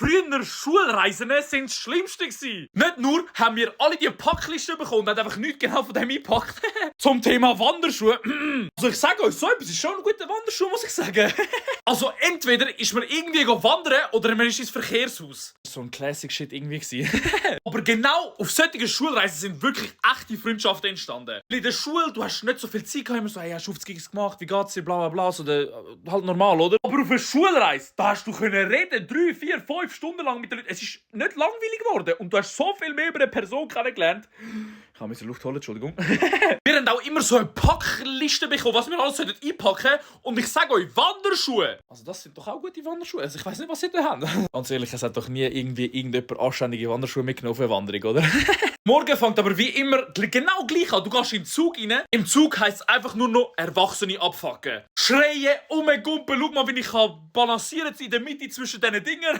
Früher Schulreisen sind das Schlimmste gewesen. Nicht nur haben wir alle die Packliste bekommen und haben einfach nichts genau von dem eingepackt. Zum Thema Wanderschuhe. Also ich sage euch, so etwas ist schon ein guter Wanderschuh, muss ich sagen. Also entweder ist man irgendwie wandern oder man ist ins Verkehrshaus. So ein Classic-Shit irgendwie. Aber genau auf solchen Schulreisen sind wirklich echte Freundschaften entstanden. In der Schule, du hast nicht so viel Zeit gehabt, immer so, hey, hast du Gigs gemacht, wie geht's dir, bla bla bla, so halt normal, oder? Aber auf einer Schulreise, da hast du können reden, 3, 4, 5 Stunden lang mit den Leuten. Es ist nicht langweilig geworden und du hast so viel mehr über eine Person kennengelernt. Ich habe mir Luft holen, Entschuldigung. Wir haben auch immer so eine Packliste bekommen, was wir alles einpacken sollten. Und ich sage euch, Wanderschuhe. Also das sind doch auch gute Wanderschuhe. Also ich weiß nicht, was sie da haben. Ganz ehrlich, es hat doch nie irgendjemand anständige Wanderschuhe mitgenommen auf eine Wanderung, oder? Morgen fängt aber wie immer genau gleich an. Du gehst in den Zug rein. Im Zug heisst es einfach nur noch Erwachsene abfucken. Schreien, umgumpen, schau mal, wie ich balancieren kann in der Mitte zwischen diesen Dingern.